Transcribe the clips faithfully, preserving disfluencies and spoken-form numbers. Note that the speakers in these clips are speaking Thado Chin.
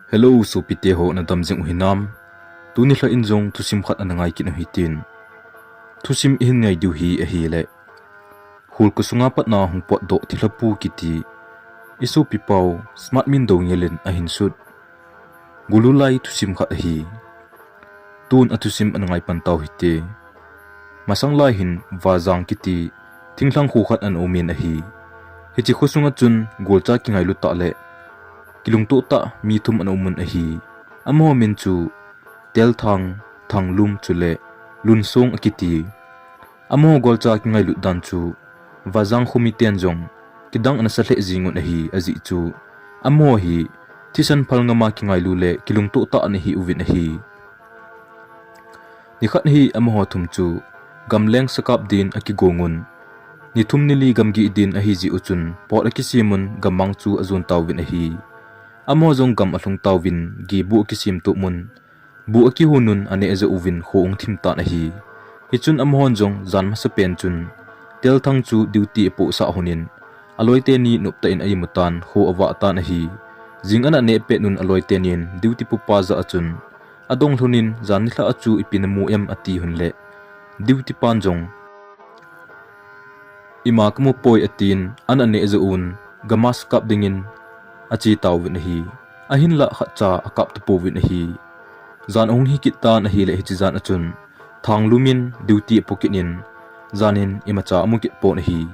Hello, sopite ho, nadam jing u hinam? Tuni lha in jong thusim khat ana ngai kit u hitin. Thusim ihin ngai diu hi ahile, Khul khosunga patna hung potdoh thilhapu kiti, i sopipau Smart Min Doungel in ahin sut, golhulai thusim khat ahi. Tun a thusim ana ngai pan tau hite. Masang lai hin Vajang kiti thinglhang kho khat ana um in ahi. Hiche khosunga chun golcha kingailu tah le kilungtoh tah mi thum ana um un ahi. Amaho min chu Telthang, Thanglum chule Lunsong akiti. Amaho golcha kingailut dan chu Vajang khomiten jong kidang ana sa lheh jing un ahi, ajeh chu amaho hi thisan phal ngama kingailu le kilungtoh tah ana hi uvin ahi. Nikhat hi amaho thum chu gamleng sakap din akigong un, ni thum ni li gamgi din ahi jeh u chun pot akisem un gammang chu ajon tauvin ahi. Amaho jong gam alhung tauvin, gei bu akisem tup un, bu akihon un aneh jou uvin kho ahung thim tan ahi. Hichun amahon jong jan masapen chun Telthang chu duty apohsah lhon in, aloite ni noptah in a-imu tan, kho avah tan ahi. Jing ana neh pet un aloite nin duty pupa jah a chun adong lhon in, jan nilhah a chu ipi namu em ati lhon le, duty pan jong, ima kamu poi atin, ana neh jou un, gam a sakap dingin ache tauvin ahi. Ahinlah khatcha akap tapouvin ahi. Jan ahung hi kit tan ahile hiche jan a chun Thanglum in duty apo kit in, jan in imacha amu kit pon ahi.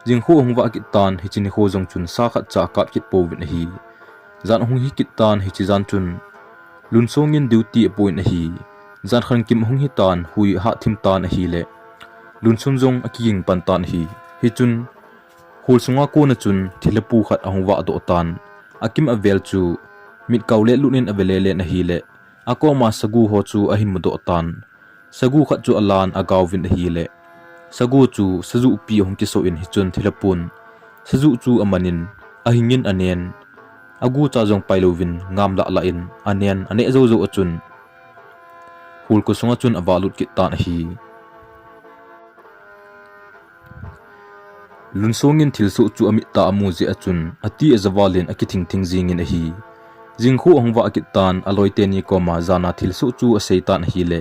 Jing kho ahung vah kit tan, hiche nikho jong chun sa khatcha akap kit pouvin ahi. Jan ahung hi kit tan, hiche jan chun Lunsong in duty apo in ahi. Jan khan kim ahung hi tan, hui ahat thim tan ahile, Lunsong jong akiging pan tan ahi. Hichun khul sunga kona chun thilhapu khat ahung vahdoh tan. Akim avel chu mitkau le lut in ave lele in ahile, akoma sagu ho chu ahin mudoh tan. Sagu khat chu alan agaovin ahile, sagu chu sajuhpi ahung kiso in, hichun thilhapun sajuh chu amanin, ahingin anen, agucha jong pailouvin ngam lah lah in anen, aneh jou jou a chun khul khosunga chun avahlut kit tan ahi. Lunsong in thilsoh chu amit tah a amu jeh a chun ati ajaval in akithing thing jingin ahi. Jing kho ahung vah kit tan, aloite ni koma jan a thilsoh chu asei tan ahile,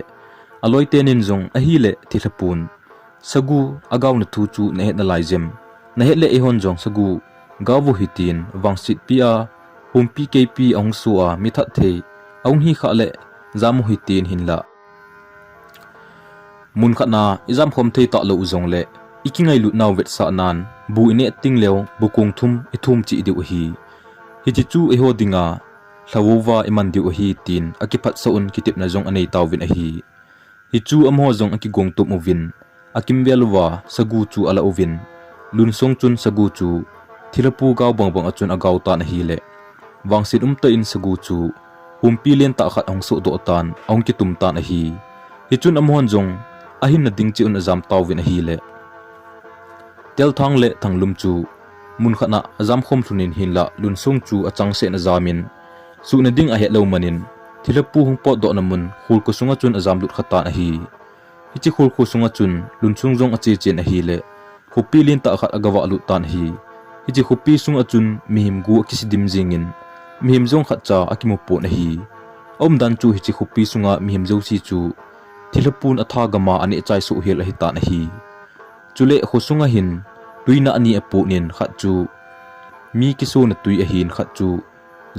aloite nin jong ahile thilhapun, sagu agaona thu chu nahet nalai jem? Nahet le eihon jong sagu gaovu hitin, vangsetpi a humpi keipi ahung so a, mithat thei ahung hi khah le jamu hitin, hinlah mun khat na ijam khom thei talou u jongle, ikingailut nau vetsah nan bu ineh ting leu bu kong thum ithum cheh diu ahi. Hiche chu eiho dinga lhavouva iman diu ahi, tin akiphatsah un kitepna jong anei tauvin ahi. Hichu amaho jong akigong tum uvin, akimvel uva sagu chu ala uvin, Lunsong chun sagu chu thilhapu gao bangbang a chun agao tan ahile, vangset umtah in sagu chu humpi lentah khat ahung sohdoh tan, ahung kitum tan ahi. Hichun amahon jong ahinna ding cheh un ajam tauvin ahile, Telthang le Thanglum chu mun khat na ajam khom lhon in, hinlah Lunsong chu achangseh in ajamin, suhna ding ahet lou manin, thilhapu hung potdohna mun khul khosunga chun ajam lut kha tan ahi. Hiche khul khosunga chun Lunsong jong ache chen ahile, khopi lentah khat agavah lut tan ahi. Hiche khopi sunga chun mihem gu akisidim jingin, mihem jong khatcha akimu pon ahi. Aumdan chu hiche khopi sunga mihem jouse chu thilhapun atha gam a aneh chai soh hel ahitan ahi. Chule khosunga hin tuinah ni apoh in, khat chu mi kisona tui ahin, khat chu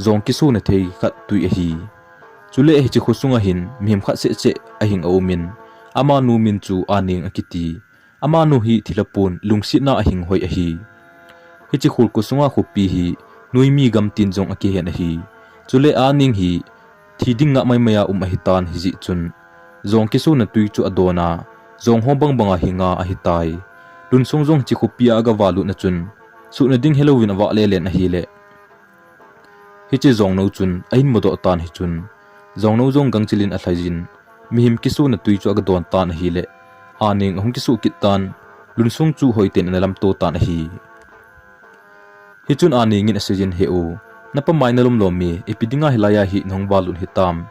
jong kisona thei khat tui ahi. Chule hiche khosunga hin mihem khat seh seh ahing aumin, amanu min chu Aning akiti. Amanu hi thilhapun lungsetna a hinghoi ahi. Hiche khul khosunga khopi hi noimi gam tin jong akihen ahi. Chule Aning hi thi ding ngah maimai a um ahitan, hijeh chun jong kisona tui chu adon a, jong ho bangbang a hinga ahitai. Lunsong jong hiche khopi a agavah lut na chun, suhna ding helouvin avah lele in ahile, hiche jongno chun ahin mudoh tan, hichun jongno jong gangchel in alhai jin, mihem kisona tui chu agadon tan ahile, Aning ahung kisoh kit tan, Lunsong chu hoiten analamto tan ahi. Hichun Aning in aseiyin, He u, napa mai nalom lom e, ipi dinga hilai a hi nahung vahlut hitam?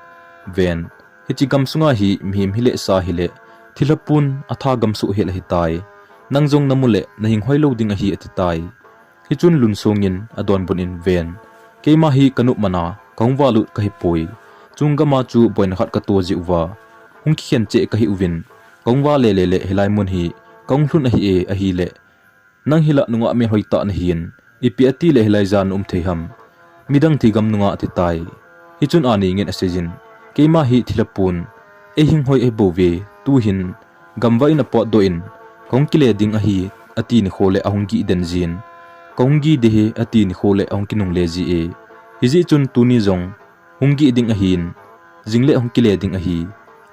Ven, hiche gamsunga hi mihem hile sa hile, thilhapun atha gam soh hel ahitai. Nang jong namu le nahing hoilou ding ahi, atitai. Hichun Lunsong in adonbut in, Ven, keima hi kanop man a, kahung valut kahipoi. Chunggama chu boina khat kato jiuva, hung kikhen cheh kahiuvin, kahung vale lele hilai mun hi kahung lhun ahi e, ahile nang hila nungah melhoi tah nahin, ipi atile hilai jan um thei ham? Midang thigam nungah atitai. Hichun Aningin aseijin, keima hi thilhapun, ei hinghoi ahibouve, tuhin gamvah in apotdoh in, kahung kile ding ahi, ati nikho le ahung gih den jin, kahung gih ding ahi, ati nikho le ahung kinungle ji e. Hijeh chun tuni jong hung gih ding ahin, jingle hung kile ding ahi.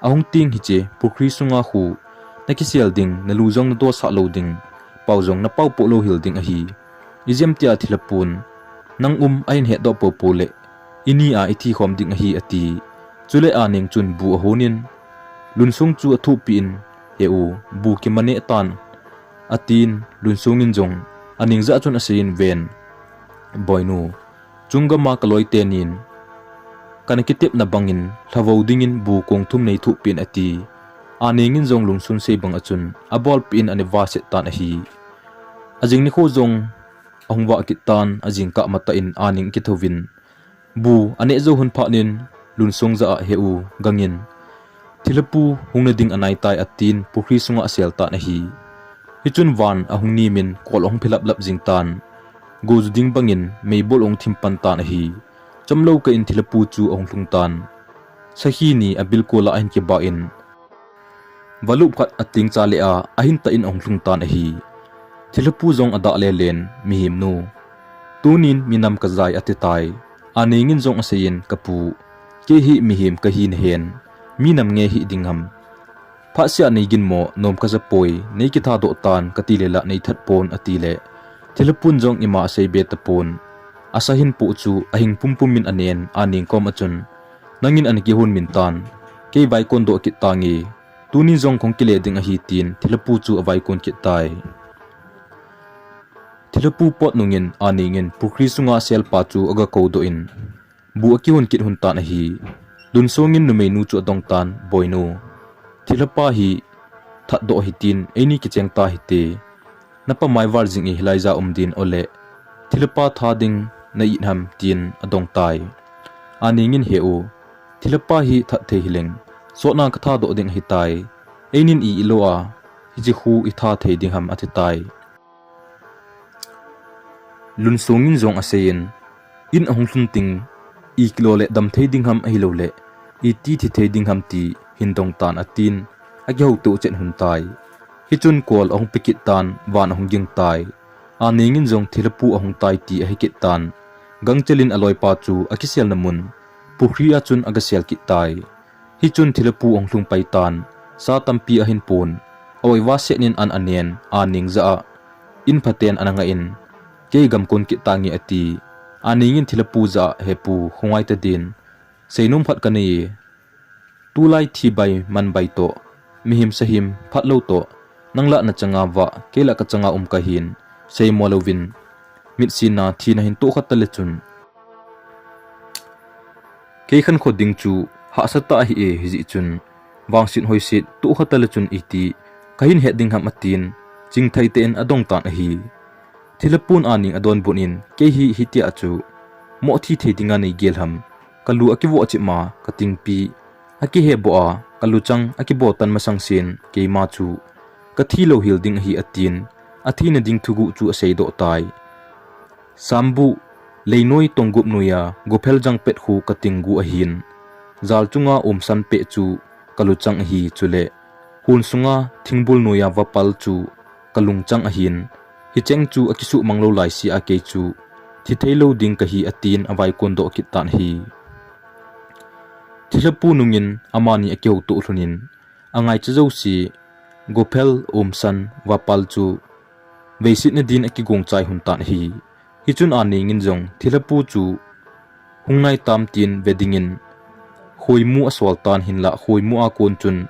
Ahung teng hiche pukhri sunga khu nakisel ding, nalu jong nadosah lou ding, pao jong napaopoh louhel ding ahi. Ijemtia thilhapun nang um ahin hetdoh poupou le, ini a ithi khom ding ahi, ati. Chule Aning chun bu ahonin, Lunsong chu athohpeh in, he u, bu kimaneh tan, atin, Lunsongin jong Aning jah chun aseiyin, ven, boinu, chunggama kaloi tenin kana kitepna bangin lhavou dingin bu kong thum nei thohpeh in, ati. Aningin jong Lunsong sei bang a chun abolpeh in ana vaset tan ahi. Ajing nikho jong ahung vah kit tan, ajingkah matah in Aning akithouvin, bu aneh jou lhon phatnin, Lunsong jah a, he u, gangin, thilhapu hung nading anaitai, atin pukhri sunga asel tan ahi. Hichun van ahung nimin kol ahung phe laplap jing tan, go ju ding bangin meibol ahung thim pan tan ahi. Chomlou kah in thilhapu chu ahung lhung tan, sakhi ni abilkol a ahin kibah in, valup khat atengcha le a, ahin tah in ahung lhung tan ahi. Thilhapu jong adah lelen, mihemnu, tunin minam kajai, atitai. Aningin jong aseiyin, kapu, kei hi mihem kahi nahen, minam nge hiding ham? Phatseh a neiginmo nom kajapoi, neikithadoh tan, kati le la neithat pon, atile, thilhapun jong ima aseibe tapon. Asa hinpoh chu ahing pumpum in anen, Aning kom a chun, nangin ana kihon min tan, kei vaikon doh kit tange, tuni jong kahung kile ding ahi, tin thilhapu chu avaikon kit tai. Thilhapu pot nungin Aningin pukhri sunga selpa chu aga koudoh in, bu akihon kit lhon tan ahi. Lunsongin numeinu chu adong tan, boinu, thilhapa hi thatdoh hitin, eini kicheng ta hite, napa maival jing e, hilai ja um din, ole thilhapa tha ding na-it ham, tin adong tai. Aningin, he u, thilhapa hi that thei hileng, sotna kathadoh ding ahitai, einin i-it lou a hiche khu itha thei ding ham, atitai. Lunsongin jong aseiyin, in ahung lhun teng, ikilo le dam thei ding ham ahiloule iti thi thei ding ham ti hin dong tan, atin, akihoutoh chet lhon tai. Hichun kol ahung pekit tan, van ahung ging tai. Aningin jong thilhapu ahung tai ti ahekit tan, gangchel in aloipa chu akiselna mun pukhri a chun agasel kit tai. Hichun thilhapu ahung lhung pai tan, sa tampi ahin pon, a-oi vaset nin an anen, Aning jah a in phaten ana ngah in, kei gamkon kit tange, ati. Aningin thilhapu jah a, he pu, khongai tadin, seinom khat kanei e, tulai thi bai man bai toh, mihem sahim phatlou toh, nang la nachanga vah, kei la kachanga um kahin, seimo louvin, mitsinna thina hin tohkha tale chun, kei khankho ding chu hahsa tah ahi e, hijeh chun vangset hoiset tohkha tale chun iti kahin het ding ham, atin, chingthei tah in adong tan ahi. Thilhapun Aning adonbut in, kei hi hitia chu moh thi thei dinga neigel ham, kalu akivoh cheh ma, katingpi akiheboh a, kaluchang akibo tan masangsen, keima chu kathi louhel ding ahi, atin, athina ding thuguh chu aseidoh tai. Sambuh leinoi tonggup noiya gophel jangpet khu katinggu ahin, jal chunga umsan peh chu kaluchang ahi, chule hon sunga thingbul noiya vapal chu kalungchang ahin, hicheng chu akisuhmang lou laise a kei chu thitheilou ding kahi, atin, avaikondoh kit tan ahi. Thilhapu nungin amani akihoutoh lhonin, angaicha jouse gophel, umsan, vapal chu veisetna din akigongchai lhon tan ahi. Hichun Aningin jong thilhapu chu hung naitam tin ve dingin khoimu asol tan, hinlah khoimu a kon chun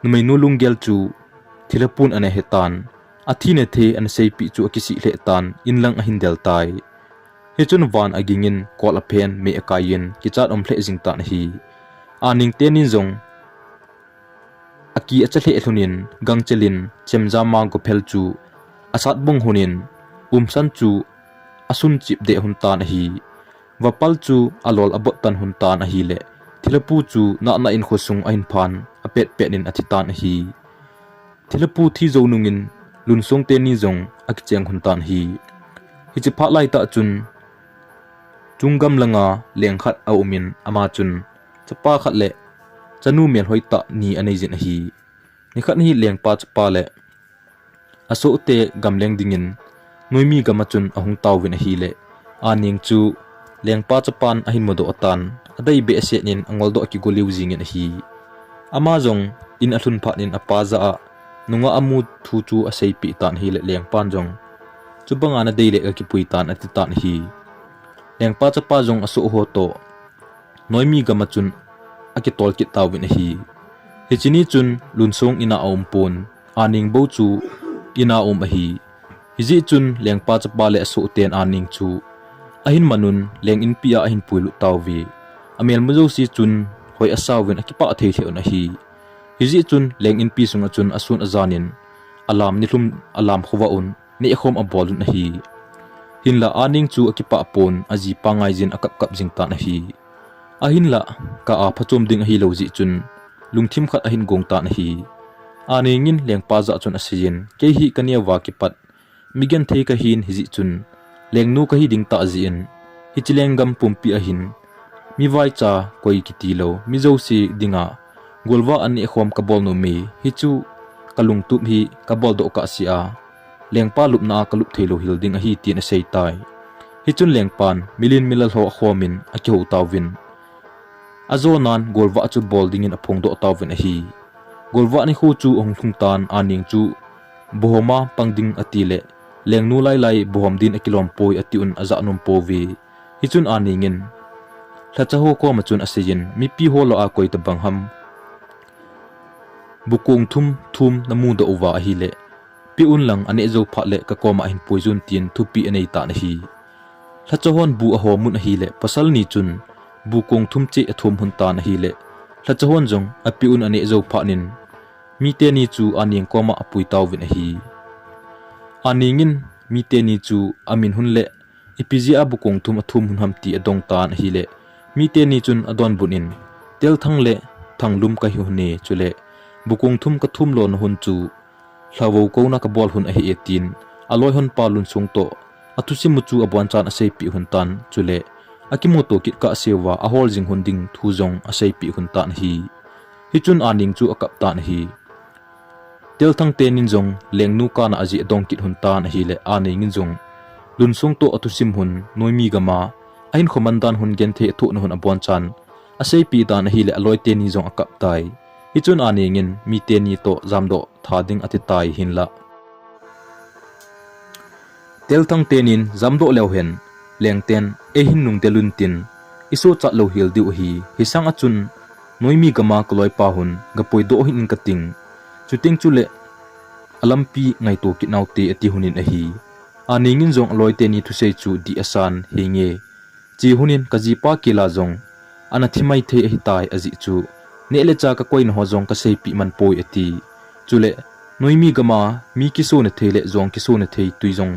numeinu lunggel chu thilhapun ana hetan, athina thei ana seipeh chu akisih lheh tan, inlang ahin del tai. Hichun van agingin kol aphen mei akaiyin kichat um lheh jing tan ahi. Aning tenin jong aki acha lheh lhonin gangchel in chemjama gophel chu asatbong lhonin umsan chu asunchip deh lhon tan ahi. Vapal chu alol abot tan hun tan ahile, thilhapu chu nahna in khosung ahin phan apet pet in athi tan ahi. Thilhapu thi jou nungin Lunsong teni jong akicheng hun tan ahi. Hiche phat laitah chun chunggam langa leng khat aumin ama chun chapa khat le chanu melhoi tah ni anei jin ahi. Nikhat hi lengpa chapa le asohte gamleng dingin noimi gam a chun ahung tauvin ahile, Aning chu lengpa chapan ahin mudoh tan, adei behseh in angoldoh akigol lheh jingin ahi. Ama jong in alhun phat in apa jah a nungah amu thu chu aseipeh tan ahile, lengpan jong, "Chubanga nadei le kakipui tan," ati tan ahi. Lengpa chapa jong asoh ho toh noimi gam a chun akitol kit tauvin ahi. Hiche ni chun Lunsong in a aum pon, Aning bou chu in a aum ahi. Hijeh chun lengpa chapa le asohten Aning chu ahin man un, leng inpi a ahin puilut tauve. Amelma jouse chun hoi asauvin akipah thei lheh un ahi. Hijeh chun leng inpi sunga chun asun ajan in alam nilhum alam khovah un nehkhom abol un ahi. Hinlah Aning chu akipah pon, ajipa ngaijin akap kap jing tan ahi. Ahinlah kah a phachom ding ahilou jeh chun lungthim khat ahin gong tan ahi. Aning in lengpa jah chun aseiyin, "Kei hi kaneo va kipat mi genthei kahin, hijeh chun lengnu kahi ding tah jeh in hiche lenggam pumpi a hin mi vaicha koi kiti lou, mi jouse dinga golvah anehkhom kabol nom e, hichu kalungtup hi kabol doh kahsea, lengpa lupna a kalup thei lou hel ding ahi," tin asei tai. Hichun lengpan milen milal ho akhomin akihou tauvin, ajonan golvah chu bol dingin aphongdoh tauvin ahi. Golvah nikho chu ahung lhung tan, Aning chu buhom a pang ding ati le, lengnu lailai buhom din akilom poi ati un ajah nom pouve. Hichun Aning in lhacha ho koma chun aseiyin, "Mipi ho lah a koi tabang ham bu kong thum thum namudoh uva ahile, pe un lang, aneh jou phat le kakoma ahin puijun," tin thupeh anei tan ahi. Lhacha hon bu ahom un ahile, pasal ni chun bu kong thum cheh athum hun tan ahile, lhacha hon jong ape un aneh jou phat in mi teni chu Aning koma apui tauvin ahi. Aning in mi teni chu amin hun le ipi jeh a bu kong thum athum hun ham ti adong tan ahile, mi teni chun adonbut in, "Telthang le Thanglum kahi hun e, chule bu kong thum kathum lona hun chu lhavou kouna kabol hun ahi e," tin aloi honpa Lunsong toh athusim u chu abonchan aseipeh hun tan, chule akimuto kit kahseuva ahol jing hun ding thu jong aseipeh hun tan ahi. Hichun Aning chu akap tan ahi. Telthang tenin jong lengnu kana ajeh adong kit hun tan ahile, Aning in jong Lunsong toh athusim hun, noimi gam a ahinkho mandan hun, genthei athohna hun abonchan aseipeh tan ahile, aloi teni jong akap tai. Hichun Aning in mi teni toh jamdoh tha ding ati tai hinlah. Telthang tenin jamdoh leu hen, lengten eihin nungdel un tin, isochat lou hel diu ahi, hisang a chun noimi gam a kaloipa hon gapuidoh hih in kating. Chuteng chule alampi ngaito kit naute ati hun in ahi. Aning in jong aloi teni thusei chu dih asan, henge, che hun in kajipa kila jong ana thi mai thei ahitai, ajeh chu neh le chah kakoina ho jong kaseipeh man poi ati. Chule noimi gam a mi kisona thei le jong kisona thei twi jong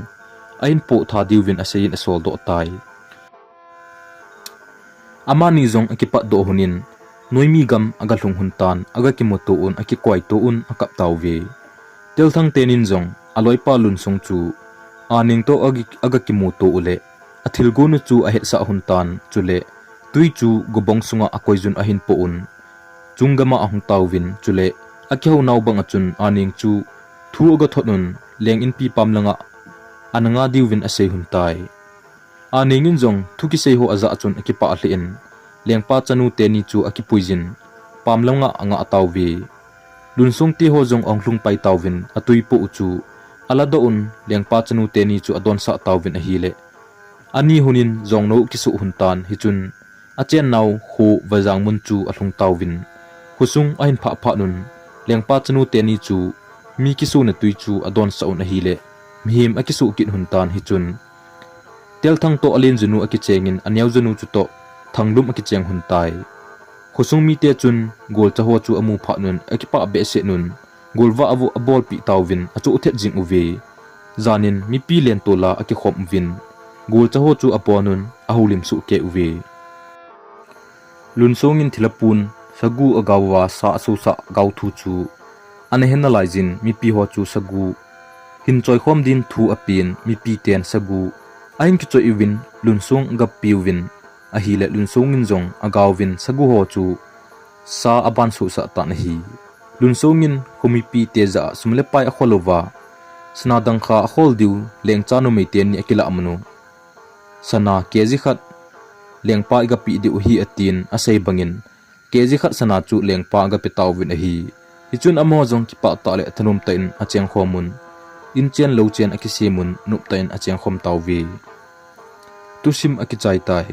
ahin poh tha diuvin aseiyin asoldoh tai. Amani jong akipatdoh hun in noimi gam agalhung hun tan, agakimuto un, akikoito un, akap tauve. Telthang tenin jong aloipa Lunsong chu Aning toh agi-, agakimuto u le athilgon u chu ahetsah hun tan, chule twi chu gobong sunga akoijun ahin poh un, chunggam a ahung tauvin, chule akihounau bang a chun Aning chu thu agathot un, leng inpi pam langa ana nga diuvin asei hun tai. Aning in jong thu kisei ho ajah chun akipah lheh in, lengpa chanu teni chu akipuijin, pam langa anga tauve. Lunsong te ho jong ahung lhung pai tauvin, atwi poh u chu aladoh un, lengpa chanu teni chu adonsah tauvin ahile, ani hun in jongno kisoh hun tan, hichun achennau kho Vajangmun chu alhung tauvin, khosung ahin phah phat un, lengpa chanu teni chu mi kisona twi chu adonsah un ahile, mihem akisoh kit hun tan, hichun Telthang toh alen junu akichengin, aneo junu chutoh Thanglum akicheng hun tai. Khosung mite chun golcha ho chu amu phat un akipah behseh un, golvah abolpeh tauvin achoh thet jing uve. Jan in mipi lentola akikhom uvin, Golcha ho chu aponun ahoulim soh kei uve. Lunsong in thilha pun sagu agao uva sa asosah gao thu chu ana he nalaiyin mipi ho chu sagu hin choikhom din thu apen, mipi ten sagu ahin kichoi uvin Lunsong agape uvin ahile Lunsong in jong agao uvin sagu ho chu sa aban sosah tan ahi. Lunsong in khomipi te jah a sum le pai akhol uva, sana dangkha akhol diu lengcha numei teni akilah manu, sana K G khat lengpa igapeh diu ahi atin asei bangin, K G khat sana chu lengpa agape tauvin ahi. Hichun amaho jong kipah tah le thanom tah in achengkhom un, inchen louchen akisemun nop tah in achengkhom tauve. Thusim akichai tai.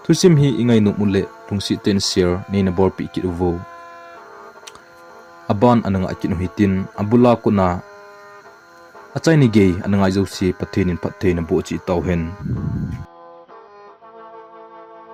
Thusim hi ingainom uleh lungset tah in share neina bolpeh kit uvo. Aban ana ngah kit u hitin, abula kona achaini gei ana ngai jouse Pathen in phatthei naboh cheh tauhen.